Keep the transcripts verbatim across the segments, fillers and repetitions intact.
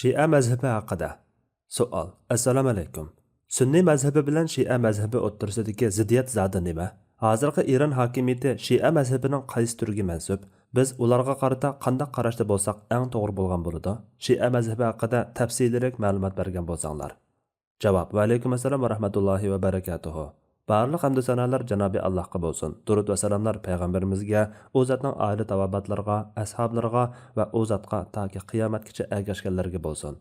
شىئە مەزھىپى ھەققىدە. سوئال. ئەسسالامۇئەلەيكۇم. سۈننىي مەزھىپى بىلەن شىئە مەزھىپى ئوتتۇرىسىدىكى زىددىيەت زادى نېمە؟ ھازىرقى ئىران ھاكىمىيىتى شىئە مەزھىپىنىڭ قايسى تۈرىگە مەنسۇپ؟ بىز ئۇلارغا قارىتا قانداق قاراشتا بولساق ئەڭ توغرا بولغان بولىدۇ؟ شىئە مەزھىپى ھەققىدە تەپسىلىيرەك مەلۇمات بەرگەن بولساڭلار. جاۋاب. ۋەئەلەيكۇم ئەسسالام ۋە رەھمەتۇللاھى ۋە بەرىكاتۇھۇ. بارلىق ھەمدۇ سانالار جانابى ئاللاھقا بولسۇن. دۇرۇد ۋە سالاملار پەيغەمبىرىمىزگە، ئۇ زاتنىڭ ئائىلە تاۋابىئاتلىرىغا، ئەسھابلىرىغا ۋە ئۇ زاتقا تاكى قىيامەتكىچە ئەگەشكەنلەرگە بولسۇن.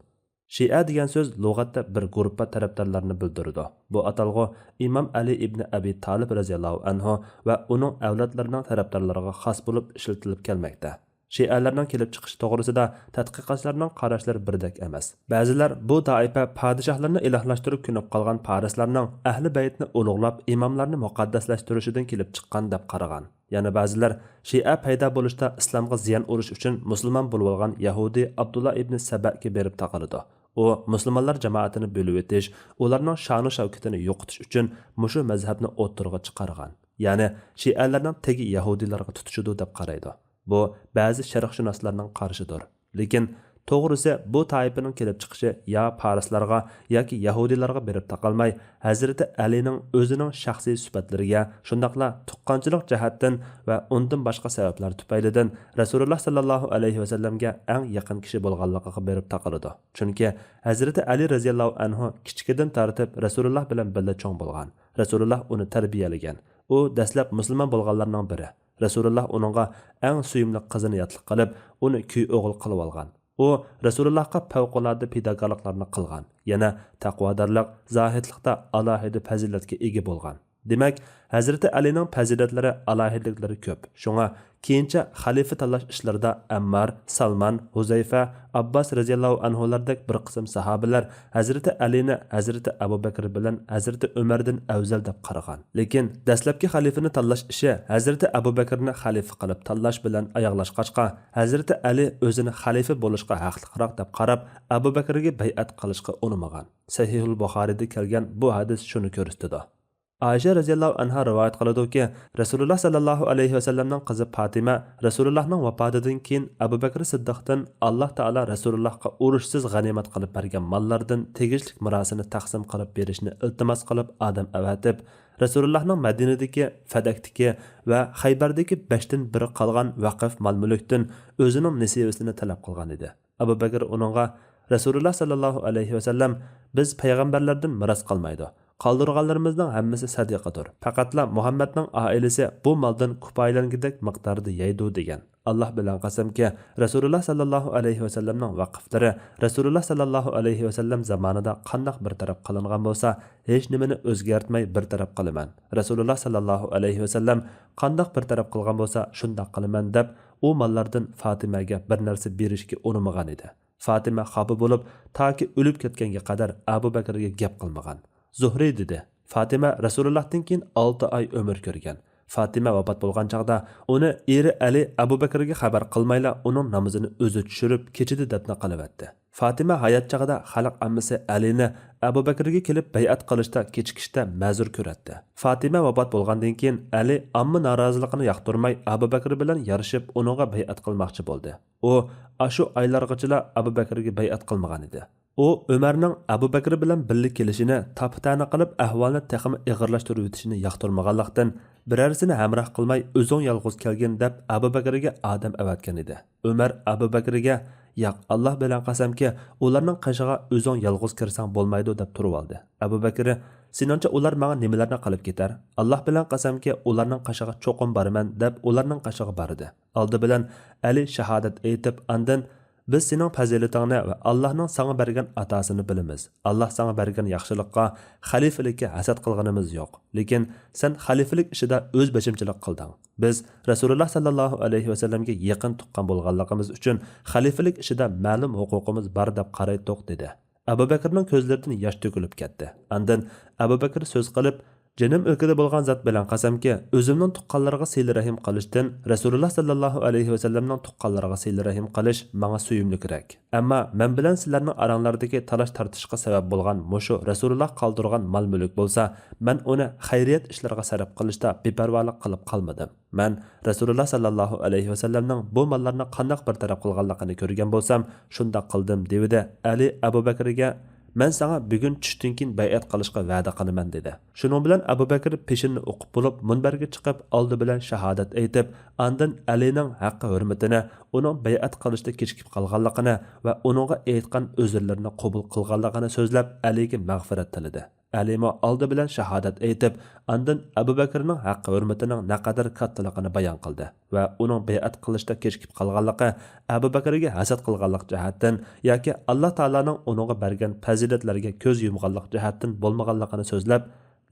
شىئە دېگەن سۆز لۇغەتتە بىر گۇرۇپپا تەرەپدارلارنى بىلدۈرىدۇ. بۇ ئاتالغۇ ئىمام ئەلى ئىبنى ئەبى تالىپ رەزىياللاھۇ ئەنھۇ ۋە ئۇنىڭ ئەۋلادلىرىنىڭ تەرەپدارلىرىغا خاس بولۇپ ئىشلىتىلىپ كەلمەكتە. شىئەلەرنىڭ كېلىپ چىقىشى توغرىسىدا تەتقىقاتچىلارنىڭ قاراشلىرى بىردەك ئەمەس. بەزىلەر بۇ تائىپە پادىشاھلىرىنى ئىلاھلاشتۇرۇپ كۆنۈپ قالغان پارسلارنىڭ ئەھلى بەيتنى ئۇلۇغلاپ، ئىماملارنى مۇقەددەسلەشتۈرۈشىدىن كېلىپ چىققان دەپ قارىغان. يەنە بەزىلەر شىئە پەيدا بولۇشتا ئىسلامغا زىيان ئۇرۇش ئۈچۈن مۇسۇلمان بولۇۋالغان يەھۇدىي ئابدۇللا ئىبنى سەبەگە بېرىپ تاقىلىدۇ. ئۇ مۇسۇلمانلار جامائىتىنى بۆلۈۋېتىش، ئۇلارنىڭ شانۇ شەۋكىتىنى يوقىتىش ئۈچۈن مۇشۇ مەزھەپنى ئوتتۇرىغا چىقارغان. يەنى شىئەلەرنىڭ تېگى يەھۇدىيلارغا تۇتىشىدۇ دەپ قارايدۇ. بۇ بەزى شەرقشۇناسلارنىڭ قارىشىدۇر. لېكىن توغرىسى، بۇ تائىپىنىڭ كېلىپ چىقىشى يا پارسلارغا ياكى يەھۇدىيلارغا بېرىپ تاقالماي، ھەزرىتى ئەلىنىڭ ئۆزىنىڭ شەخسىي سۈپەتلىرىگە، شۇنداقلا تۇغقانچىلىق جەھەتتىن ۋە ئۇندىن باشقا سەۋەبلەر تۈپەيلىدىن رەسۇلۇللا ساللاللاھۇ ئەلەيھى ۋەسەللەمگە ئەڭ يېقىن كىشى بولغانلىقىغا بېرىپ تاقىلىدۇ. چۈنكى ھەزرىتى ئەلى رەزىياللاھۇ ئەنھۇ كىچىكىدىن تارتىپ رەسۇلۇللا بىلەن بىللە چوڭ بولغان. رەسۇلۇللا ئۇنى تەربىيەلىگەن. ئۇ دەسلەپ مۇسۇلمان بولغانلارنىڭ بىرى. رەسۇلۇللا ئۇنىڭغا ئەڭ سۆيۈملۈك قىزىنى ياتلىق قىلىپ، ئۇنى كۈي ئوغۇل قىلىۋالغان. ئۇ رەسۇلۇللاھقا پەۋقۇلئاددە پىداكارلىقلارنى قىلغان، يەنە تەقۋادارلىق، زاھىدلىقتا ئالاھىدە پەزىلەتكە ئىگە بولغان. دېمەك، ھەزرىتى ئەلىنىڭ پەزىلەتلىرى، ئالاھىدىلىكلىرى كۆپ. شۇڭا كېيىنچە خەلىپە تاللاش ئىشلىرىدا ئەممار، سالمان، ھۇزەيفە، ئابباس رەزىياللاھۇ ئەنھۇلاردەك بىر قىسىم ساھابىلەر ھەزرىتى ئەلىنى ھەزرىتى ئەبۇ بەكرى بىلەن ھەزرىتى ئۆمەردىن ئەۋزەل دەپ قارىغان. لېكىن دەسلەپكى خەلىپىنى تاللاش ئىشى ھەزرىتى ئەبۇ بەكرىنى خەلىپە قىلىپ تاللاش بىلەن ئاياغلاشقاچقا، ھەزرىتى ئەلى ئۆزىنى خەلىپە بولۇشقا ھەقلىقراق دەپ قاراپ، ئەبۇ بەكرىگە بەيئەت قىلىشقا ئۇنىمىغان. سەھىھۇل بۇخارىيدا كەلگەن بۇ ھەدىس شۇنى كۆرسىتىدۇ. ئائىشە رەزىياللاھۇ ئەنھا رىۋايەت قىلىدۇكى، رەسۇلۇللا ساللاللاھۇ ئەلەيھى ۋەسەللەمنىڭ قىزى پاتىمە رەسۇلۇللاھنىڭ ۋاپاتىدىن كېيىن ئەبۇ بەكرى سىددىقتىن، «ئاللا تائالا رەسۇلۇللاھقا ئۇرۇشسىز غەنىيمەت قىلىپ بەرگەن ماللاردىن تېگىشلىك مىراسىنى تەقسىم قىلىپ بېرىشنى ئىلتىماس قىلىپ ئادەم ئەۋەتىپ، رەسۇلۇللاھنىڭ مەدىنىدىكى، فەدەكتىكى ۋە خەيبەردىكى بەشتىن بىرى قالغان ۋەقىف مال-مۈلۈكتىن ئۆزىنىڭ نېسىۋىسىنى تەلەپ قىلغان ئىدى.» ئەبۇ بەكرى ئۇنىڭغا، رەسۇلۇللا ساللاللاھۇ ئەلەيھى ۋەسەللەم، «بىز پەيغەمبەرلەردىن مىراس قالمايدۇ. قالدۇرغانلىرىمىزنىڭ ھەممىسى سەدىقىدۇر. پەقەتلا مۇھەممەدنىڭ ئائىلىسى بۇ مالدىن كۇپايىلەنگۈدەك مىقداردا يەيدۇ» دېگەن. ئاللا بىلەن قەسەمكى، رەسۇلۇللا ساللاللاھۇ ئەلەيھى ۋەسەللەمنىڭ ۋەقىفلىرى رەسۇلۇللا ساللاللاھۇ ئەلەيھى ۋەسەللەم زامانىدا قانداق بىر تەرەپ قىلىنغان بولسا، ھېچنېمىنى ئۆزگەرتمەي بىر تەرەپ قىلىمەن. رەسۇلۇللا ساللاللاھۇ ئەلەيھى ۋەسەللەم قانداق بىر تەرەپ قىلغان بولسا، شۇنداق قىلىمەن، دەپ، ئۇ ماللاردىن فاتىمەگە بىر نەرسە بېرىشكە ئۇنىمىغان ئىدى. فاتىمە خاپا بولۇپ، تاكى ئۆلۈپ كەتكەنگە قەدەر ئەبۇ بەكرىگە گەپ قىلمىغان. زۇھرى دېدى. فاتىمە رەسۇلۇللاھتىن كېيىن ئالتە ئاي ئۆمۈر كۆرگەن. فاتىمە ۋاپات بولغان چاغدا ئۇنى ئېرى ئەلى ئەبۇ بەكرىگە خەۋەر قىلمايلا ئۇنىڭ نامىزىنى ئۆزى چۈشۈرۈپ، كېچىدە دەپنە قىلىۋەتتى. فاتىمە ھايات چېغىدا خەلق ئاممىسى ئەلىنى ئەبۇ بەكرىگە كېلىپ بەيئەت قىلىشتا كېچىكىشتە مەزۇر كۆرەتتى. فاتىمە ۋاپات بولغاندىن كېيىن ئەلى ئامما نارازىلىقىنى ياقتۇرماي ئەبۇ بەكرى بىلەن يارىشىپ ئۇنىڭغا بەيئەت قىلماقچى بولدى. ئۇ ئاشۇ ئايلارغىچىلا ئەبۇ بەكرىگە بەيئەت قىلمىغان ئىدى. ئۇ ئۆمەرنىڭ ئەبۇ بەكرى بىلەن بىللە كېلىشىنى تاپا-تەنە قىلىپ ئەھۋالنى تېخىمۇ ئېغىرلاشتۇرۇۋېتىشىنى ياقتۇرمىغانلىقتىن، بىرەرسىنى ھەمراھ قىلماي ئۆزۈڭ يالغۇز كەلگىن دەپ ئەبۇ بەكرىگە ئادەم ئەۋەتكەن ئىدى. ئۆمەر ئەبۇ بەكرىگە، ياق، ئاللا بىلەن قەسەمكى، ئۇلارنىڭ قېشىغا ئۆزۈڭ يالغۇز كىرسەڭ بولمايدۇ دەپ تۇرۇۋالدى. ئەبۇ بەكرى، سېنىڭچە ئۇلار ماڭا نېمىلەرنى قىلىپ كېتەر؟ ئاللا بىلەن قەسەمكى، ئۇلارنىڭ قېشىغا چوقۇم بارىمەن دەپ ئۇلارنىڭ قېشىغا باردى. ئالدى بىلەن ئەلى شاھادەت ئېيتىپ، ئاندىن، بىز سېنىڭ پەزىلىتىڭنى ۋە ئاللانىڭ ساڭا بەرگەن ئاتاسىنى بىلىمىز. ئاللا ساڭا بەرگەن ياخشىلىققا، خەلىپىلىككە ھەسەت قىلغىنىمىز يوق. لېكىن سەن خەلىپىلىك ئىشىدا ئۆز بېشىمچىلىق قىلدىڭ. بىز رەسۇلۇللا ساللاللاھۇ ئەلەيھى ۋەسەللەمگە يېقىن تۇغقان بولغانلىقىمىز ئۈچۈن خەلىپىلىك ئىشىدا مەلۇم ھوقۇقىمىز بار دەپ قارايتتۇق، دېدى. ئەبۇ بەكرىنىڭ كۆزلىرىدىن ياش تۆكۈلۈپ كەتتى. ئاندىن ئەبۇ بەكرى سۆز قىلىپ، جېنىم ئىلكىدە بولغان زات بىلەن قەسەمكى، ئۆزۈمنىڭ تۇغقانلىرىغا سىلە رەھىم قىلىشتىن رەسۇلۇللا ساللاللاھۇ ئەلەيھى ۋەسەللەمنىڭ تۇغقانلىرىغا سىلە رەھىم قىلىش ماڭا سۆيۈملۈكرەك. ئەمما مەن بىلەن سىلەرنىڭ ئاراڭلاردىكى تالاش-تارتىشقا سەۋەب بولغان مۇشۇ رەسۇلۇللا قالدۇرغان مال-مۈلۈك بولسا، مەن ئۇنى خەيرىيەت ئىشلىرىغا سەرپ قىلىشتا بىپەرۋالىق قىلىپ قالمىدىم. مەن رەسۇلۇللا ساللاللاھۇ ئەلەيھى ۋەسەللەمنىڭ بۇ ماللارنى قانداق بىر تەرەپ قىلغانلىقىنى كۆرگەن بولسام، شۇنداق قىلدىم، دېۋىدى ئەلى ئەبۇ بەكرىگە. مەن ساڭا بۈگۈن چۈشتىن كېيىن بەيئەت قىلىشقا ۋەدە قىلىمەن، دېدى. شۇنىڭ بىلەن ئەبۇ بەكرى پېشىننى ئوقۇپ بولۇپ، مۇنبەرگە چىقىپ، ئالدى بىلەن شاھادەت ئېيتىپ، ئاندىن ئەلىنىڭ ھەققى ھۆرمىتىنى، ئۇنىڭ بەيئەت قىلىشتا كېچىكىپ قالغانلىقىنى ۋە ئۇنىڭغا ئېيتقان ئۆزرىلىرىنى قوبۇل قىلغانلىقىنى سۆزلەپ، ئەلىگە مەغپىرەت تىلىدى. ئەلىمۇ ئالدى بىلەن شاھادەت ئېيتىپ، ئاندىن ئەبۇ بەكرىنىڭ ھەققى ھۆرمىتىنىڭ نەقەدەر كاتتىلىقىنى بايان قىلدى ۋە ئۇنىڭ بەيئەت قىلىشتا كېچىكىپ قالغانلىقى ئەبۇ بەكرىگە ھەسەت قىلغانلىق جەھەتتىن ياكى ئاللا تائالانىڭ ئۇنىڭغا بەرگەن پەزىلەتلەرگە كۆز يۇمغانلىق جەھەتتىن بولمىغانلىقىنى سۆزلەپ،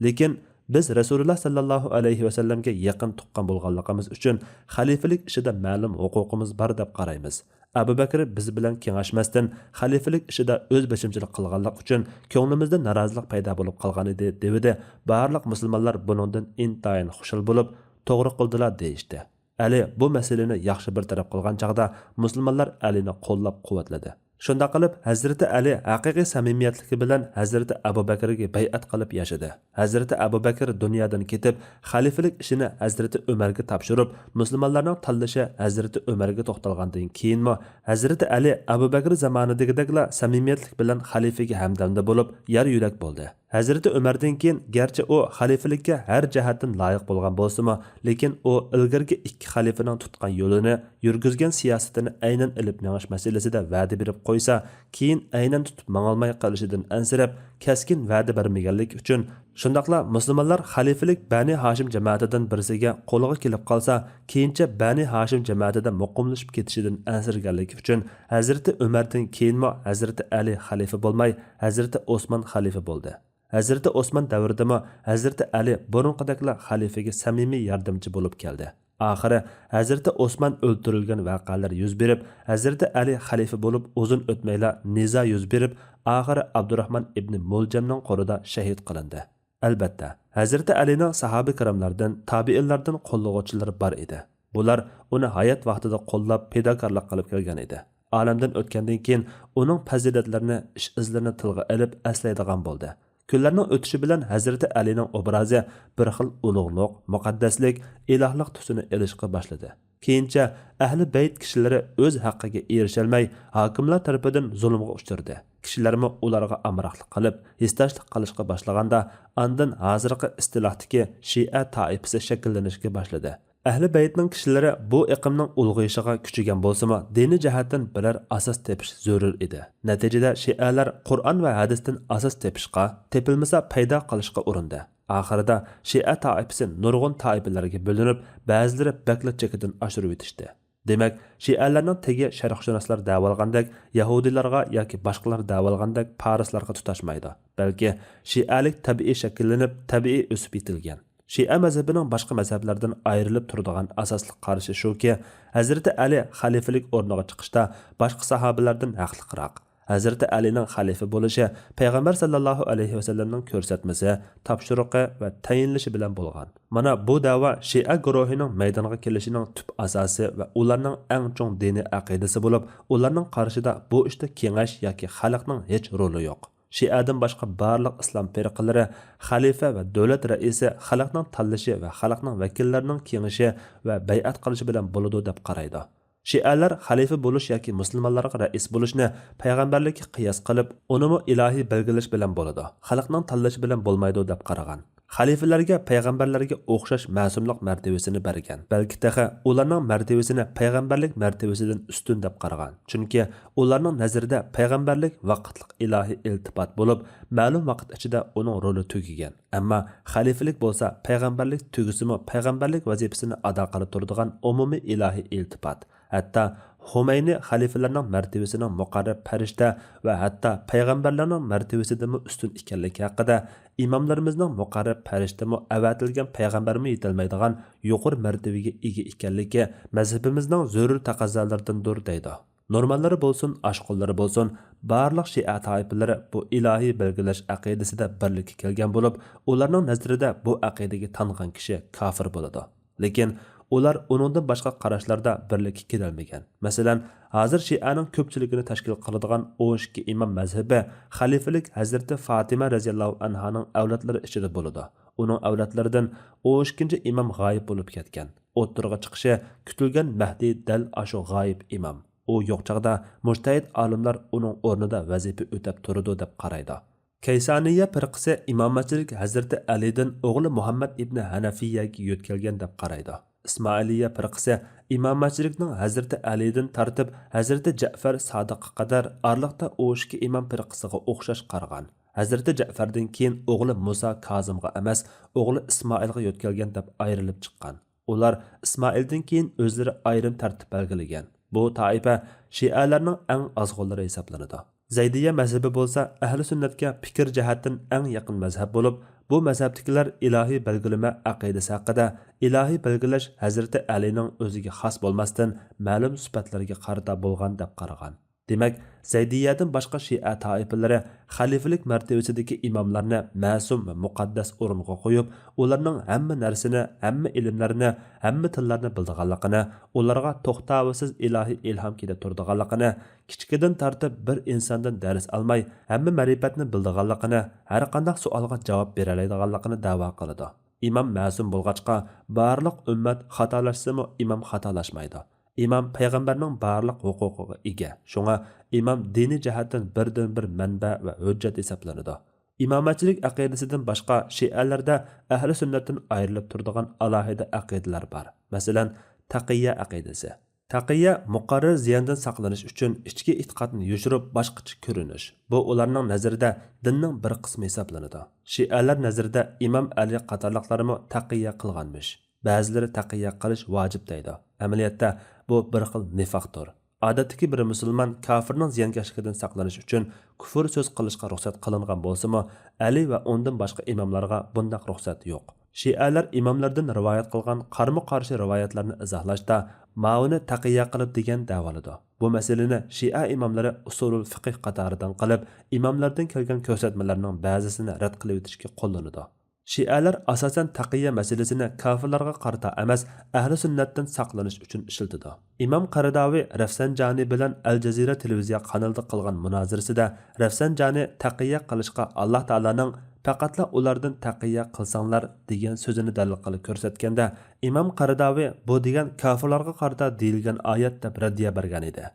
لېكىن بىز رەسۇلۇللا ساللاللاھۇ ئەلەيھى ۋەسەللەمگە يېقىن تۇغقان بولغانلىقىمىز ئۈچۈن خەلىپىلىك ئىشىدا مەلۇم ھوقۇقىمىز بار دەپ قارايمىز. ئەبۇ بەكرى بىز بىلەن كېڭەشمەستىن، خەلىپىلىك ئىشىدا ئۆز بېشىمچىلىق قىلغانلىق ئۈچۈن كۆڭلىمىزدە نارازىلىق پەيدا بولۇپ قالغانىدى، دېۋىدى. بارلىق مۇسۇلمانلار بۇنىڭدىن ئىنتايىن خۇشال بولۇپ، توغرا قىلدىلا، دېيىشتى. ئەلى بۇ مەسىلىنى ياخشى بىر تەرەپ قىلغان چاغدا، مۇسۇلمانلار ئەلىنى قوللاپ-قۇۋۋەتلىدى. شۇنداق قىلىپ، ھەزرىتى ئەلى ھەقىقىي سەمىمىيەتلىكى بىلەن ھەزرىتى ئەبۇ بەكرىگە بەيئەت قىلىپ ياشىدى. ھەزرىتى ئەبۇ بەكرى دۇنيادىن كېتىپ، خەلىپىلىك ئىشىنى ھەزرىتى ئۆمەرگە تاپشۇرۇپ، مۇسۇلمانلارنىڭ تاللىشى ھەزرىتى ئۆمەرگە توختالغاندىن كېيىنمۇ، ھەزرىتى ئەلى ئەبۇ بەكرى زامانىدىكىدەكلا سەمىمىيەتلىك بىلەن خەلىپىگە ھەمدەمدە بولۇپ، يار يۆلەك بولدى. ھەزرىتى ئۆمەردىن كېيىن گەرچە ئۇ خەلىپىلىككە ھەر جەھەتتىن لايىق بولغان بولسىمۇ، لېكىن ئۇ ئىلگىرىكى ئىككى خەلىپىنىڭ تۇتقان يولىنى، يۈرگۈزگەن سىياسىتىنى ئەينەن ئېلىپ مېڭىش مەسىلىسىدە ۋەدە بېرىپ قويسا، كېيىن ئەينەن تۇتۇپ ماڭالماي قېلىشىدىن ئەنسىرەپ، كەسكىن ۋەدە بەرمىگەنلىكى ئۈچۈن، شۇنداقلا مۇسۇلمانلار خەلىپىلىك بەنى ھاشىم جەمەتىدىن بىرسىگە قولىغا كېلىپ قالسا، كېيىنچە بەنى ھاشىم جەمەتىدە مۇقىملىشىپ كېتىشىدىن ئەنسىرىگەنلىكى ئۈچۈن، ھەزرىتى ئۆمەردىن كېيىنمۇ ھەزرىتى ئەلى خەلىپە بولماي، ھەزرىتى ئوسمان خەلىپە بولدى. ھەزرىتى ئوسمان دەۋرىدىمۇ ھەزرىتى ئەلى بۇرۇنقىدەكلا خەلىپىگە سەمىمىي ياردەمچى بولۇپ كەلدى. ئاخىرى ھەزرىتى ئوسمان ئۆلتۈرۈلگەن ۋەقەلەر يۈز بېرىپ، ھەزرىتى ئەلى خەلىپە بولۇپ ئۇزۇن ئۆتمەيلا نىزا يۈز بېرىپ، ئاخىرى ئابدۇراخمان ئىبنى مۇلجەمنىڭ قولىدا شەھىد قىلىندى. ئەلبەتتە، ھەزرىتى ئەلىنىڭ ساھابە كىراملاردىن، تابىئىنلاردىن قوللىغۇچىلىرى بار ئىدى. بۇلار ئۇنى ھايات ۋاقتىدا قوللاپ، پىداكارلىق قىلىپ كەلگەن ئىدى. ئالەمدىن ئۆتكەندىن كېيىن ئۇنىڭ پەزىلەتلىرىنى، ئىش-ئىزلىرىنى تىلغا ئېلىپ ئەسلەيدىغان بولدى. كۈنلەرنىڭ ئۆتۈشى بىلەن ھەزرىتى ئەلىنىڭ ئوبرازى بىر خىل ئۇلۇغلۇق، مۇقەددەسلىك، ئىلاھلىق تۈسىنى ئېلىشقا باشلىدى. كېيىنچە ئەھلى بەيت كىشىلىرى ئۆز ھەققىگە ئېرىشەلمەي، ھاكىملار تەرىپىدىن زۇلۇمغا ئۇچرىدى. كىشىلەرمۇ ئۇلارغا ئامراقلىق قىلىپ، ھېسداشلىق قىلىشقا باشلىغاندا، ئاندىن ھازىرقى ئىستىلاھتىكى شىئە تائىپىسى شەكىللىنىشكە باشلىدى. ئەھلى بەيتنىڭ كىشىلىرى بۇ ئېقىمنىڭ ئۇلغىيىشىغا كۈچىگەن بولسىمۇ، دىنىي جەھەتتىن بىرەر ئاساس تېپىش زۆرۈر ئىدى. نەتىجىدە شىئەلەر قۇرئان ۋە ھەدىستىن ئاساس تېپىشقا، تېپىلمىسا پەيدا قىلىشقا ئۇرۇندى. ئاخىرىدا شىئە تائىپىسى نۇرغۇن تائىپىلەرگە بۆلۈنۈپ، بەزىلىرى بەكلا چېكىدىن ئاشۇرۇۋېتىشتى. دېمەك، شىئەلەرنىڭ تېگى شەرقشۇناسلار دەۋالغاندەك يەھۇدىيلارغا ياكى باشقىلار دەۋالغاندەك پارسلارغا تۇتاشمايدۇ، بەلكى شىئەلىك تەبىئىي شەكىللىنىپ، تەبىئىي ئۆسۈپ يېتىلگەن. شىئە مەزھىپىنىڭ باشقا مەزھەپلەردىن ئايرىلىپ تۇرىدىغان ئاساسلىق قارىشى شۇكى، ھەزرىتى ئەلى خەلىپىلىك ئورنىغا چىقىشتا باشقا ساھابىلەردىن ھەقلىقراق. ھەزرىتى ئەلىنىڭ خەلىپە بولۇشى پەيغەمبەر ساللاللاھۇ ئەلەيھى ۋەسەللەمنىڭ كۆرسەتمىسى، تاپشۇرۇقى ۋە تەيىنلىشى بىلەن بولغان. مانا بۇ دەۋا شىئە گۇرۇھىنىڭ مەيدانغا كېلىشىنىڭ تۈپ ئاساسى ۋە ئۇلارنىڭ ئەڭ چوڭ دىنىي ئەقىدىسى بولۇپ، ئۇلارنىڭ قارىشىدا بۇ ئىشتا كېڭەش ياكى خەلقنىڭ ھېچ رولى يوق. شىئەدىن باشقا بارلىق ئىسلام پىرقىلىرى خەلىپە ۋە دۆلەت رەئىسى خەلقنىڭ تاللىشى ۋە خەلقنىڭ ۋەكىللىرىنىڭ كېڭىشى ۋە بەيئەت قىلىشى بىلەن بولىدۇ دەپ قارايدۇ. شىئەلەر خەلىپە بولۇش ياكى مۇسۇلمانلارغا رەئىس بولۇشنى پەيغەمبەرلىككە قىياس قىلىپ، ئۇنىمۇ ئىلاھىي بەلگىلەش بىلەن بولىدۇ، خەلقنىڭ تاللىشى بىلەن بولمايدۇ دەپ قارىغان. خەلىپىلەرگە پەيغەمبەرلەرگە ئوخشاش مەسۇملۇق مەرتىۋىسىنى بەرگەن، بەلكى تېخى ئۇلارنىڭ مەرتىۋىسىنى پەيغەمبەرلىك مەرتىۋىسىدىن ئۈستۈن دەپ قارىغان. چۈنكى ئۇلارنىڭ نەزىرىدە پەيغەمبەرلىك ۋاقىتلىق ئىلاھىي ئىلتىپات بولۇپ، مەلۇم ۋاقىت ئىچىدە ئۇنىڭ رولى تۈگىگەن. ئەمما خەلىپىلىك بولسا پەيغەمبەرلىك تۈگىسىمۇ پەيغەمبەرلىك ۋەزىپىسىنى ئادا قىلىپ تۇرىدىغان ئومۇمىي ئىلاھىي ئىلتىپات. ھەتتا خۇمەينى خەلىپىلەرنىڭ مەرتىۋىسىنىڭ مۇقەررەب پەرىشتە ۋە ھەتتا پەيغەمبەرلەرنىڭ مەرتىۋىسىدىنمۇ ئۈستۈن ئىكەنلىكى ھەققىدە، ئىماملىرىمىزنىڭ مۇقەررەب پەرىشتىمۇ ئەۋەتىلگەن پەيغەمبەرمۇ يېتەلمەيدىغان يۇقىرى مەرتىۋىگە ئىگە ئىكەنلىكى مەزھىپىمىزنىڭ زۆرۈر تەقەززالىرىدىندۇر دەيدۇ. نورماللىرى بولسۇن، ئاشقۇنلىرى بولسۇن، بارلىق شىئە تائىپىلىرى بۇ ئىلاھىي بەلگىلەش ئەقىدىسىدە بىرلىككە كەلگەن بولۇپ، ئۇلارنىڭ نەزىرىدە بۇ ئەقىدىگە تانغان كىشى كاپىر بولىدۇ. لېكىن ئۇلار ئۇنىڭدىن باشقا قاراشلاردا بىرلىككە كېلەلمىگەن. مەسىلەن، ھازىر شىئەنىڭ كۆپچىلىكىنى تەشكىل قىلىدىغان ئون ئىككى ئىمام مەزھىپى خەلىپىلىك ھەزرىتى فاتىمە رەزىياللاھۇ ئەنھانىڭ ئەۋلادلىرى ئىچىدە بولىدۇ. ئۇنىڭ ئەۋلادلىرىدىن ئون ئىككىنچى ئىمام غايىب بولۇپ كەتكەن. ئوتتۇرىغا چىقىشى كۈتۈلگەن مەھدى دەل ئاشۇ غايىب ئىمام. ئۇ يوق چاغدا مۇجتەھىد ئالىملار ئۇنىڭ ئورنىدا ۋەزىپە ئۆتەپ تۇرىدۇ دەپ قارايدۇ. كەيسانىيە پىرقىسى ئىمامەتچىلىك ھەزرىتى ئەلىدىن ئوغلى مۇھەممەد ئىبنى ھەنەفىيەگە يۆتكەلگەن دەپ قارايدۇ. ئىسمائىلىيە پىرقىسى ئىمامەتچىلىكنىڭ ھەزرىتى ئەلىدىن تارتىپ ھەزرىتى جەئفەر سادىققا قەدەر ئارىلىقتا ئون ئىككى ئىمام پىرقىسىغا ئوخشاش قارىغان. ھەزرىتى جەئفەردىن كېيىن ئوغلى مۇسا كازىمغا ئەمەس، ئوغلى ئىسمائىلغا يۆتكەلگەن دەپ ئايرىلىپ چىققان. ئۇلار ئىسمائىلدىن كېيىن ئۆزلىرى ئايرىم تەرتىپ بەلگىلىگەن. بۇ تائىپە شىئەلەرنىڭ ئەڭ ئازغۇنلىرى ھېسابلىنىدۇ. زەيدىيە مەزھىپى بولسا ئەھلى سۈننەتكە پىكىر جەھەتتىن ئەڭ يېقىن مەزھەپ بولۇپ، بۇ مەزھەپتىكىلەر ئىلاھىي بەلگىلىمە ئەقىدىسى ھەققىدە، ئىلاھىي بەلگىلەش ھەزرىتى ئەلىنىڭ ئۆزىگە خاس بولماستىن، مەلۇم سۈپەتلىرىگە قارىتا بولغان دەپ قارىغان. دېمەك، زەيدىيەدىن باشقا شىئە تائىپىلىرى خەلىپىلىك مەرتىۋىسىدىكى ئىماملارنى مەسۇم ۋە مۇقەددەس ئورۇنغا قويۇپ، ئۇلارنىڭ ھەممە نەرسىنى، ھەممە ئىلىملەرنى، ھەممە تىللارنى بىلىدىغانلىقىنى، ئۇلارغا توختاۋسىز ئىلاھىي ئىلھام كېلىپ تۇرىدىغانلىقىنى، كىچىكىدىن تارتىپ بىر ئىنساندىن دەرس ئالماي، ھەممە مەرىپەتنى بىلىدىغانلىقىنى، ھەرقانداق سوئالغا جاۋاب بېرەلەيدىغانلىقىنى دەۋا قىلىدۇ. ئىمام مەسۇم بولغاچقا، بارلىق ئۈممەت خاتالاشسىمۇ، ئىمام خاتالاشمايدۇ. ئىمام پەيغەمبەرنىڭ بارلىق ھوقۇقىغا ئىگە. شۇڭا ئىمام دىنىي جەھەتتىن بىردىنبىر مەنبە ۋە ھۆججەت ھېسابلىنىدۇ. ئىمامەتچىلىك ئەقىدىسىدىن باشقا شىئەلەردە ئەھلى سۈننەتتىن ئايرىلىپ تۇرىدىغان ئالاھىدە ئەقىدىلەر بار. مەسىلەن، تەقىيە ئەقىدىسى. تەقىيە مۇقەررەر زىياندىن ساقلىنىش ئۈچۈن ئىچكى ئېتىقادنى يوشۇرۇپ، باشقىچە كۆرۈنۈش. بۇ ئۇلارنىڭ نەزىرىدە دىننىڭ بىر قىسمى ھېسابلىنىدۇ. شىئەلەر نەزىرىدە ئىمام ئەلى قاتارلىقلارمۇ تەقىيە قىلغانمىش. بەزىلىرى تەقىيە قىلىش ۋاجىپ دەيدۇ. ئەمەلىيەتتە بۇ بىر خىل نىفاقتۇر. ئادەتتىكى بىر مۇسۇلمان كاپىرنىڭ زىيانكەشلىكىدىن ساقلىنىش ئۈچۈن كۇفر سۆز قىلىشقا رۇخسەت قىلىنغان بولسىمۇ، ئەلى ۋە ئۇندىن باشقا ئىماملارغا بۇنداق رۇخسەت يوق. شىئەلەر ئىماملىرىدىن رىۋايەت قىلغان قارمۇ قارشى رىۋايەتلەرنى ئىزاھلاشتا ماۋۇنى تەقىيە قىلىپ دېگەن دەۋالىدۇ. بۇ مەسىلىنى شىئە ئىماملىرى ئۇسۇلۇل فىقىھ قاتارىدىن قىلىپ، ئىماملاردىن كەلگەن كۆرسەتمىلەرنىڭ بەزىسىنى رەت قىلىۋېتىشكە قوللىنىدۇ. شىئەلەر ئاساسەن تەقىيە مەسىلىسىنى كاپىرلارغا قارىتا ئەمەس، ئەھلى سۈننەتتىن ساقلىنىش ئۈچۈن ئىشلىتىدۇ. ئىمام قەرداۋى رەفسەنجانى بىلەن ئەل جەزىرە تېلېۋىزىيە قانىلىدا قىلغان مۇنازىرىسىدە رەفسەنجانى تەقىيە قىلىشقا ئاللا تائالانىڭ پەقەتلا ئۇلاردىن تەقىيە قىلساڭلار دېگەن سۆزىنى دەلىل قىلىپ كۆرسەتكەندە، ئىمام قەرداۋى بۇ دېگەن كاپىرلارغا قارىتا دېيىلگەن ئايەت دەپ رەددىيە بەرگەن ئىدى.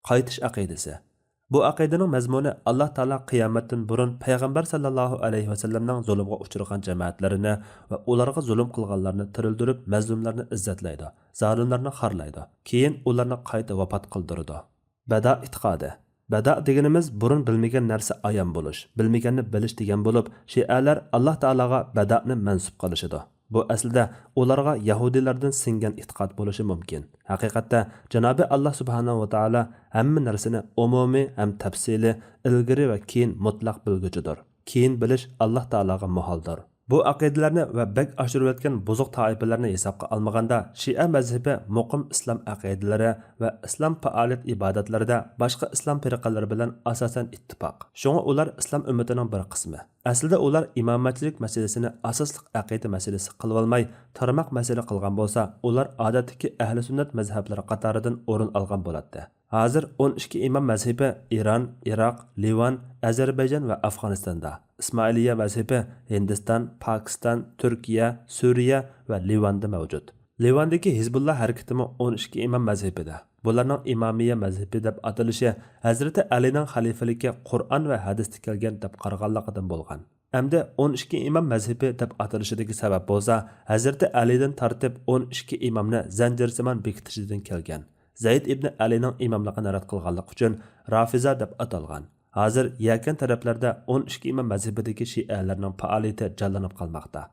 قايتىش ئەقىدىسى. بۇ ئەقىدىنىڭ مەزمۇنى ئاللا تائالا قىيامەتتىن بۇرۇن پەيغەمبەر ساللاللاھۇ ئەلەيھى ۋەسەللەمنىڭ زۇلۇمغا ئۇچرىغان جەمەتلىرىنى ۋە ئۇلارغا زۇلۇم قىلغانلارنى تىرىلدۈرۈپ، مەزلۇملارنى ئىززەتلەيدۇ، زالىملارنى خارلايدۇ، كېيىن ئۇلارنى قايتا ۋاپات قىلدۇرىدۇ. بەدا ئېتىقادى. بەدا دېگىنىمىز بۇرۇن بىلمىگەن نەرسە ئايان بولۇش، بىلمىگەننى بىلىش دېگەن بولۇپ، شىئەلەر ئاللا تائالاغا بەدانى مەنسۇپ قىلىشىدۇ. بۇ ئەسلىدە ئۇلارغا يەھۇدىيلاردىن سىڭگەن ئېتىقاد بولۇشى مۇمكىن. ھەقىقەتتە، جانابى ئاللا سۇبھانەھۇ ۋە تائالا ھەممە نەرسىنى ئومۇمىي ھەم تەپسىلىي، ئىلگىرى ۋە كېيىن مۇتلەق بىلگۈچىدۇر. كېيىن بىلىش ئاللا تائالاغا مۇھالدۇر. بۇ ئەقىدىلەرنى ۋە بەك ئاشۇرۇۋەتكەن بۇزۇق تائىپىلەرنى ھېسابقا ئالمىغاندا، شىئە مەزھىپى مۇقىم ئىسلام ئەقىدىلىرى ۋە ئىسلام پائالىيەت ئىبادەتلىرىدە باشقا ئىسلام پىرقىلىرى بىلەن ئاساسەن ئىتتىپاق. شۇڭا ئۇلار ئىسلام ئۈممىتىنىڭ بىر قىسمى. ئەسلىدە ئۇلار ئىمامەتچىلىك مەسىلىسىنى ئاساسلىق ئەقىدە مەسىلىسى قىلىۋالماي، تارماق مەسىلە قىلغان بولسا، ئۇلار ئادەتتىكى ئەھلى سۈننەت مەزھەپلىرى قاتارىدىن ئورۇن ئالغان بولاتتى. ھازىر ئون ئىككى ئىمام مەزھىپى ئىران، ئىراق، لىۋان، ئەزەربەيجان ۋە ئافغانىستاندا، ئىسمائىلىيە مەزھىپى ھىندىستان، پاكىستان، تۈركىيە، سۈرىيە ۋە لىۋاندا مەۋجۇت. لىۋاندىكى ھىزبۇللا ھەرىكىتىمۇ ئون ئىككى ئىمام مەزھىپىدە. بۇلارنىڭ ئىمامىيە مەزھىپى دەپ ئاتىلىشى ھەزرىتى ئەلىنىڭ خەلىپىلىكى قۇرئان ۋە ھەدىستە كەلگەن دەپ قارىغانلىقىدىن بولغان. ئەمدى ئون ئىككى ئىمام مەزھىپى دەپ ئاتىلىشىدىكى سەۋەب بولسا، ھەزرىتى ئەلىدىن تارتىپ ئون ئىككى ئىمامنى زەنجىرسىمان بېكىتىشىدىن كەلگەن. زەيد ئىبنى ئەلىنىڭ ئىماملىقىنى رەت قىلغانلىقى ئۈچۈن رافىزە دەپ ئاتالغان. ھازىر يەكەن تەرەپلەردە ئون ئىككى ئىمام مەزھىپىدىكى شىئەلەرنىڭ پائالىيىتى جانلىنىپ قالماقتا.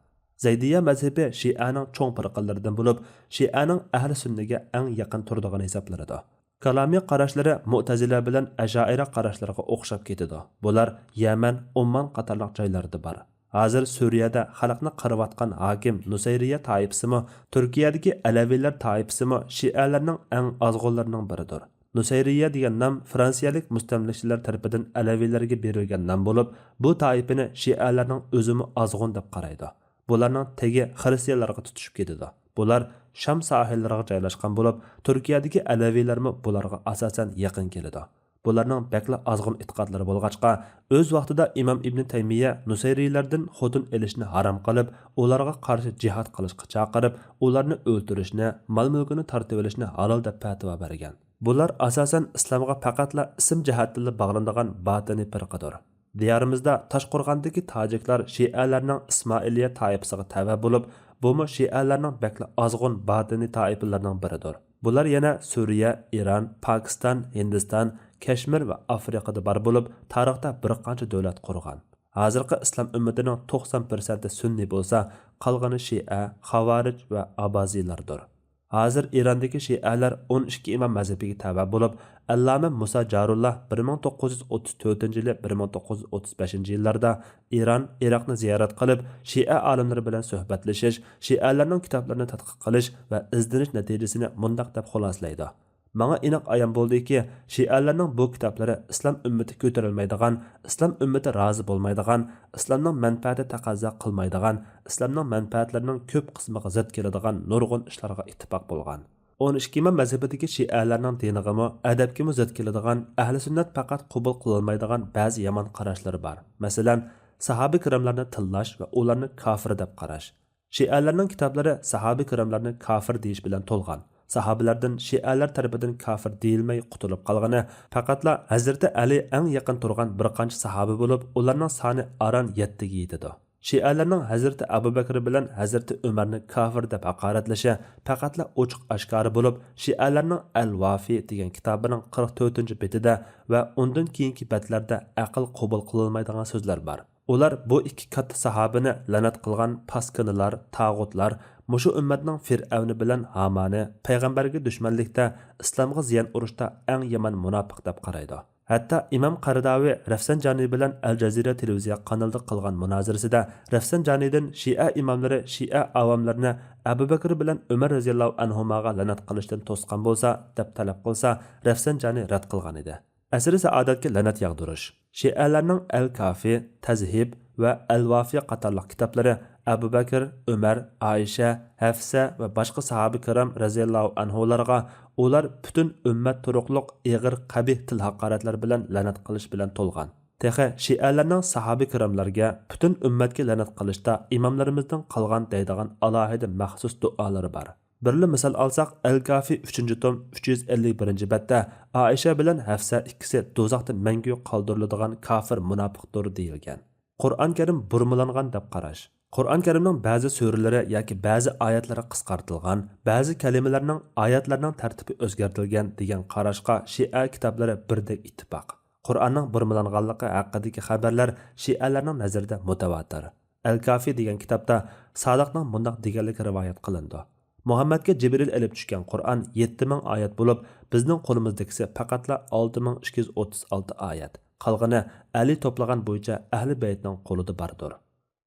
زەيدىيە مەزھىپى شىئەنىڭ چوڭ پىرقىلىرىدىن بولۇپ، شىئەنىڭ ئەھلى سۈننىگە ئەڭ يېقىن تۇرىدىغىنى ھېسابلىنىدۇ. كالامىي قاراشلىرى مۇئتەزىلە بىلەن ئەشائىرە قاراشلىرىغا ئوخشاپ كېتىدۇ. بۇلار يەمەن، ئومان قاتارلىق جايلاردا بار. ھازىر سۈرىيەدە خەلقنى قىرىۋاتقان ھاكىم نۇسەيرىيە تائىپىسىمۇ، تۈركىيەدىكى ئەلەۋىيلەر تائىپىسىمۇ شىئەلەرنىڭ ئەڭ ئازغۇنلىرىنىڭ بىرىدۇر. نۇسەيرىيە دېگەن نام فرانسىيەلىك مۇستەملىكىچىلەر تەرىپىدىن ئەلەۋىلەرگە بېرىلگەن نام بولۇپ، بۇ تائىپىنى شىئەلەرنىڭ ئۆزىمۇ ئازغۇن دەپ قارايدۇ. بۇلارنىڭ تېگى خىرىستىيانلارغا تۇتىشىپ كېتىدۇ. بۇلار شام ساھىللىرىغا جايلاشقان بولۇپ، تۈركىيەدىكى ئەلەۋىلەرمۇ بۇلارغا ئاساسەن يېقىن كېلىدۇ. بۇلارنىڭ بەكلا ئازغۇن ئېتىقادلىرى بولغاچقا، ئۆز ۋاقتىدا ئىمام ئىبنى تەيمىيە نۇسەيرىيلەردىن خوتۇن ئېلىشنى ھارام قىلىپ، ئۇلارغا قارشى جىھاد قىلىشقا چاقىرىپ، ئۇلارنى ئۆلتۈرۈشنى، مال-مۈلكىنى تارتىۋېلىشنى ھالال دەپ پەتىۋا بەرگەن. بۇلار ئاساسەن ئىسلامغا پەقەتلا ئىسىم جەھەتتىنلا باغلىنىدىغان باتىنىي پىرقىدۇر. دىيارىمىزدا تاشقورغاندىكى تاجىكلار شىئەلەرنىڭ ئىسمائىلىيە تائىپىسىغا تەۋە بولۇپ، بۇمۇ شىئەلەرنىڭ بەكلا ئازغۇن باتىنىي تائىپىلىرىنىڭ بىرىدۇر. بۇلار يەنە سۈرىيە، ئىران، پاكىستان، ھىندىستان، كەشمىر ۋە ئافرىقىدا بار بولۇپ، تارىختا بىر قانچە دۆلەت قۇرغان. ھازىرقى ئىسلام ئۈممىتىنىڭ توقسان پىرسەنتى سۈننىي بولسا، قالغىنى شىئە، خاۋارىج ۋە ئابازىيلاردۇر. ھازىر ئىراندىكى شىئەلەر ئون ئىككى ئىمام مەزھىپىگە تەۋە بولۇپ، ئەللامە مۇسا جارۇللا بىر مىڭ توققۇز يۈز ئوتتۇز تۆتىنچى يىلى بىر مىڭ توققۇز يۈز ئوتتۇز بەشىنچى يىللاردا ئىران، ئىراقنى زىيارەت قىلىپ، شىئە ئالىملىرى بىلەن سۆھبەتلىشىش، شىئەلەرنىڭ كىتابلىرىنى تەتقىق قىلىش ۋە ئىزدىنىش نەتىجىسىنى مۇنداق دەپ خۇلاسىلەيدۇ: ماڭا ئېنىق ئايان بولدىكى، شىئەلەرنىڭ بۇ كىتابلىرى ئىسلام ئۈممىتى كۆتۈرەلمەيدىغان، ئىسلام ئۈممىتى رازى بولمايدىغان، ئىسلامنىڭ مەنپەئەتى تەقەززا قىلمايدىغان، ئىسلامنىڭ مەنپەئەتلىرىنىڭ كۆپ قىسمىغا زىت كېلىدىغان نۇرغۇن ئىشلارغا ئىتتىپاق بولغان. ئون ئىككى ئىمام مەزھىپىدىكى شىئەلەرنىڭ دىنىغىمۇ، ئەدەپكىمۇ زىت كېلىدىغان، ئەھلى سۈننەت پەقەت قوبۇل قىلالمايدىغان بەزى يامان قاراشلىرى بار. مەسىلەن، ساھابە كىراملارنى تىللاش ۋە ئۇلارنى كافىر دەپ قاراش. شىئەلەرنىڭ كىتابلىرى ساھابە كىراملارنى كافىر دېيىش بىلەن تولغان. ساھابىلەردىن شىئەلەر تەرىپىدىن كافىر دېيىلمەي قۇتۇلۇپ قالغىنى پەقەتلا ھەزرىتى ئەلى ئەڭ يېقىن تۇرغان بىر قانچە ساھابە بولۇپ، ئۇلارنىڭ سانى ئاران يەتتىگە يېتىدۇ. شىئەلەرنىڭ ھەزرىتى ئەبۇ بەكرى بىلەن ھەزرىتى ئۆمەرنى كافىر دەپ ھاقارەتلىشى پەقەتلا ئوچۇق ئاشكارا بولۇپ، شىئەلەرنىڭ ئەل ۋافى دېگەن كىتابىنىڭ قىرىق تۆتىنچى بېتىدە ۋە ئۇندىن كېيىنكى بەتلەردە ئەقىل قوبۇل قىلالمايدىغان سۆزلەر بار. ئۇلار بۇ ئىككى كاتتا ساھابىنى لەنەت قىلغان پاسكىنىلار، تاغۇتلار، مۇشۇ ئۈممەتنىڭ فىرئەۋنى بىلەن ھامانى، پەيغەمبەرگە دۈشمەنلىكتە، ئىسلامغا زىيان ئۇرۇشتا ئەڭ يامان مۇناپىق دەپ قارايدۇ. ھەتتا ئىمام قەرداۋى رەفسەنجانى بىلەن ئەل جەزىرە تېلېۋىزىيە قانىلىدا قىلغان مۇنازىرىسىدە رەفسەنجانىدىن شىئە ئىماملىرى شىئە ئاۋاملىرىنى ئەبۇ بەكرى بىلەن ئۆمەر رەزىياللاھۇ ئەنھۇماغا لەنەت قىلىشتىن توسقان بولسا دەپ تەلەپ قىلسا، رەفسەنجانى رەت قىلغان ئىدى. ئەسىرى سائادەتكە لەنەت ياغدۇرۇش. شىئەلەرنىڭ ئەل كافى، تەزھىب ۋە ئەل ۋافى قاتارلىق كىتابلىرى ئەبۇ بەكىر، ئۆمەر، ئائىشە، ھەفسە ۋە باشقا ساھابە كىرام رەزىياللاھۇ ئەنھۇلارغا ئۇلار پۈتۈن ئۈممەت تۇرۇقلۇق ئېغىر قەبىھ تىل ھاقارەتلەر بىلەن لەنەت قىلىش بىلەن تولغان. تېخى شىئەلەرنىڭ ساھابە كىراملارگە، پۈتۈن ئۈممەتكە لەنەت قىلىشتا ئىماملىرىمىزدىن قالغان دەيدىغان ئالاھىدە مەخسۇس دۇئالىرى بار. بىرلا مىسال ئالساق، ئەل كافى ئۈچىنچى توم ئۈچ يۈز ئەللىك بىرىنچى بەتتە ئائىشە بىلەن ھەفسە ئىككىسى دوزاختا مەڭگۈ قالدۇرۇلىدىغان كافىر مۇناپىقتۇر دېيىلگەن. قۇرئان كەرىم بۇرمىلانغان دەپ قاراش. قۇرئان كەرىمنىڭ بەزى سۈرىلىرى ياكى بەزى ئايەتلىرى قىسقارتىلغان، بەزى كەلىمىلەرنىڭ ئايەتلەرنىڭ تەرتىپى ئۆزگەرتىلگەن دېگەن قاراشقا شىئە كىتابلىرى بىردەك ئىتتىپاق. قۇرئاننىڭ بۇرمىلانغانلىقى ھەققىدىكى خەۋەرلەر شىئەلەرنىڭ نەزىرىدە مۇتەۋاتىر. ئەل كافى دېگەن كىتابتا سادىقنىڭ مۇنداق دېگەنلىكى رىۋايەت قىلىنىدۇ: مۇھەممەدكە جىبرىل ئېلىپ چۈشكەن قۇرئان يەتتە مىڭ ئايەت بولۇپ، بىزنىڭ قولىمىزدىكىسى پەقەتلا ئالتە مىڭ ئىككى يۈز ئوتتۇز ئالتە ئايەت. قالغىنى ئەلى توپلىغان بويىچە ئەھلى بەيتنىڭ قولىدا باردۇر.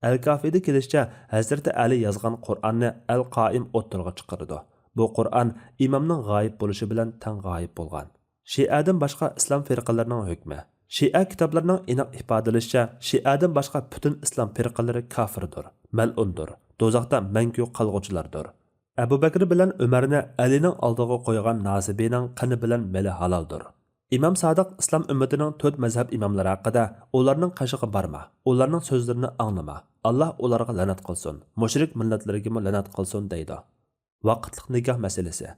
ئەل كافىدا كېلىشىچە، ھەزرىتى ئەلى يازغان قۇرئاننى ئەل قائىم ئوتتۇرىغا چىقىرىدۇ. بۇ قۇرئان ئىمامنىڭ غايىب بولۇشى بىلەن تەڭ غايىب بولغان. شىئەدىن باشقا ئىسلام فىرقىلىرىنىڭ ھۆكمى. شىئە كىتابلىرىنىڭ ئېنىق ئىپادىلىشىچە، شىئەدىن باشقا پۈتۈن ئىسلام فىرقىلىرى كافىردۇر، مەلئۇندۇر، دوزاختا مەڭگۈ قالغۇچىلاردۇر. ئەبۇ بەكرى بىلەن ئۆمەرنى ئەلىنىڭ ئالدىغا قويغان ناسىبىنىڭ قېنى بىلەن مېلى ھالالدۇر. ئىمام سادىق ئىسلام ئۈممىتىنىڭ تۆت مەزھەپ ئىماملىرى ھەققىدە، ئۇلارنىڭ قېشىغا بارما، ئۇلارنىڭ سۆزلىرىنى ئاڭلىما، ئاللاھ ئۇلارغا لەنەت قىلسۇن، مۇشرىك مىللەتلىرىگىمۇ لەنەت قىلسۇن دەيدۇ. ۋاقىتلىق نىكاھ مەسىلىسى.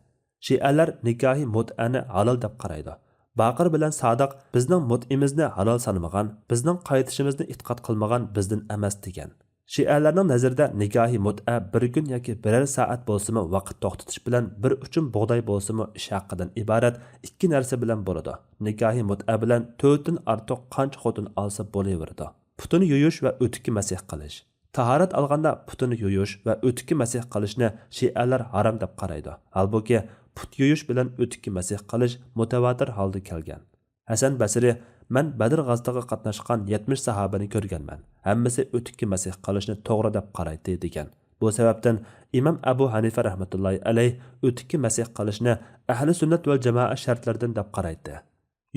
شىئەلەر نىكاھى مۇتئەنى ھالال دەپ قارايدۇ. باقىر بىلەن سادىق بىزنىڭ مۇتئىمىزنى ھالال سانىمىغان، بىزنىڭ قايتىشىمىزنى ئېتىقاد قىلمىغان بىزدىن ئەمەس دېگەن. شىئەلەرنىڭ نەزىرىدە نىكاھى مۇتئە بىر كۈن ياكى بىرەر سائەت بولسىمۇ ۋاقىت توختىتىش بىلەن بىر ئۈچۈم بۇغداي بولسىمۇ ئىش ھەققىدىن ئىبارەت ئىككى نەرسە بىلەن بولىدۇ. نىكاھى مۇتئە بىلەن تۆتتىن ئارتۇق قانچە خوتۇن ئالسا بولۇۋېرىدۇ. پۇتىنى يۇيۇش ۋە ئۆتۈككە مەسىھ قىلىش. تاھارەت ئالغاندا پۇتىنى يۇيۇش ۋە ئۆتۈككە مەسىھ قىلىشنى شىئەلەر ھارام دەپ قارايدۇ. ھالبۇكى، پۇت يۇيۇش بىلەن ئۆتۈككە مەسىھ قىلىش مۇتەۋاتىر ھالدا كەلگەن. ھەسەن بەسرى، مەن بەدر غازىتىغا قاتناشقان يەتمىش ساھابىنى كۆرگەنمەن، ھەممىسى ئۆتۈككە مەسىھ قىلىشنى توغرا دەپ قارايتتى، دېگەن. بۇ سەۋەبتىن ئىمام ئەبۇ ھەنىفە رەھمەتۇللاھى ئەلەيھ ئۆتۈككە مەسىھ قىلىشنى ئەھلى سۈننەت ۋەل جامائەت شەرتلىرىدىن دەپ قارايتتى.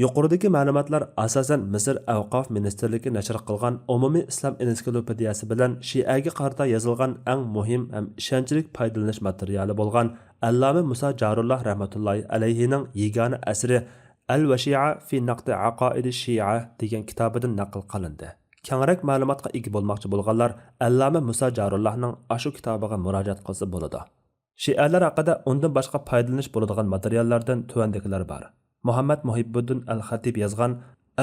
يۇقىرىدىكى مەلۇماتلار ئاساسەن مىسىر ئەۋقاف مىنىستىرلىكى نەشر قىلغان ئومۇمىي ئىسلام ئېنسىكلوپېدىيەسى بىلەن شىئەگە قارىتا يېزىلغان ئەڭ مۇھىم ھەم ئىشەنچلىك پايدىلىنىش ماتېرىيالى بولغان ئەللامە مۇسا جارۇللاھ رەھمەتۇللاھى ئەلەيھىنىڭ يېگانە ئەسىرى ئەل ۋەشىئە فى نەقدى ئەقائىدى شىئە دېگەن كىتابىدىن نەقىل قىلىندى. كەڭرەك مەلۇماتقا ئىگە بولماقچى بولغانلار ئەللامە مۇسا جارۇللاھنىڭ ئاشۇ كىتابىغا مۇراجىئەت قىلسا بولىدۇ. شىئەلەر ھەققىدە ئۇندىن باشقا پايدىلىنىش بولىدىغان ماتېرىياللاردىن تۆۋەندىكىلەر بار. مۇھەممەد مۇھىببۇددىن ئەل خەتىب يازغان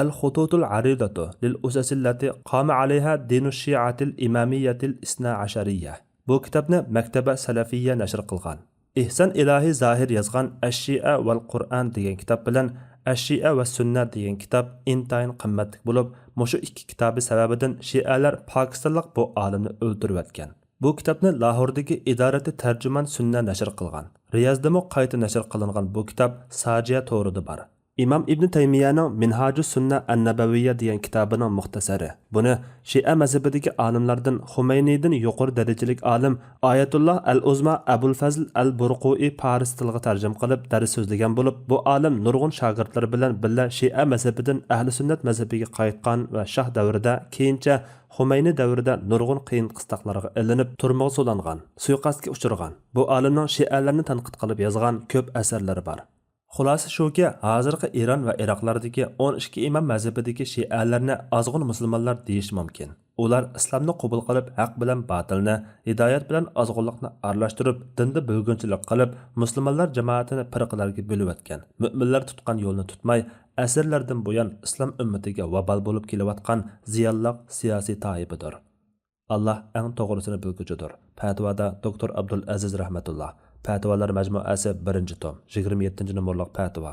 ئەل خۇتۇتۇل ئەرىدەتۇ لىل ئۇسەسىللەتى قامە ئەلەيھا دىنۇ شىئەتىل ئىمامىيەتىل ئىسنا ئەشەرىيە. بۇ كىتابنى مەكتەبە سەلەفىيە نەشر قىلغان. ئېھسان ئىلاھى زاھىر يازغان ئەششىئە ۋەل قۇرئان دېگەن كىتاب بىلەن ئەششىئە ۋە سۈننە دېگەن كىتاب ئىنتايىن قىممەتلىك بولۇپ، مۇشۇ ئىككى كىتابى سەۋەبىدىن شىئەلەر پاكىستانلىق بۇ ئالىمنى ئۆلتۈرۈۋەتكەن. بۇ كىتابنى لاھوردىكى ئىدارىتى تەرجىمان سۈننە نەشر قىلغان. رىيازدىمۇ قايتا نەشر قىلىنغان بۇ كىتاب ساجىيە تورىدا بار. ئىمام ئىبنى تەيمىيەنىڭ مىنھاجۇ سۈننە ئەننەبەۋىيە دېگەن كىتابىنىڭ مۇختەسەرى. بۇنى شىئە مەزھىپىدىكى ئالىملاردىن خۇمەينىدىن يۇقىرى دەرىجىلىك ئالىم ئايەتۇللا ئەل ئۇزما ئەبۇل فەزل ئەل بۇرقۇئى پارس تىلىغا تەرجىمە قىلىپ دەرس سۆزلىگەن بولۇپ، بۇ ئالىم نۇرغۇن شاگىرتلىرى بىلەن بىللە شىئە مەزھىپىدىن ئەھلى سۈننەت مەزھىپىگە قايتقان ۋە شاھ دەۋرىدە، كېيىنچە خۇمەينى دەۋرىدە نۇرغۇن قىيىن قىستاقلارغا ئېلىنىپ، تۈرمىگە سولانغان، سۇيىقەستكە ئۇچرىغان. بۇ ئالىمنىڭ شىئەلەرنى تەنقىد قىلىپ يازغان كۆپ ئەسەرلىرى بار. خۇلاسە شۇكى، ھازىرقى ئىران ۋە ئىراقلاردىكى ئون ئىككى ئىمام مەزھىپىدىكى شىئەلەرنى ئازغۇن مۇسۇلمانلار دېيىش مۇمكىن. ئۇلار ئىسلامنى قوبۇل قىلىپ، ھەق بىلەن باتىلنى، ھىدايەت بىلەن ئازغۇنلۇقنى ئارىلاشتۇرۇپ، دىندا بۆلگۈنچىلىك قىلىپ، مۇسۇلمانلار جامائىتىنى پىرقىلەرگە بۆلۈۋەتكەن، مۆمىنلەر تۇتقان يولنى تۇتماي، ئەسىرلەردىن بۇيان ئىسلام ئۈممىتىگە ۋابال بولۇپ كېلىۋاتقان زىيانلىق سىياسىي تائىپىدۇر. ئاللا ئەڭ توغرىسىنى بىلگۈچىدۇر. پەتىۋادا دوكتور ئابدۇل ئەزىز رەھمەتۇللا. پەتىۋالار مەجمۇئەسى، بىرىنچى توم، يىگىرمە يەتتىنچى نومۇرلۇق پەتىۋا.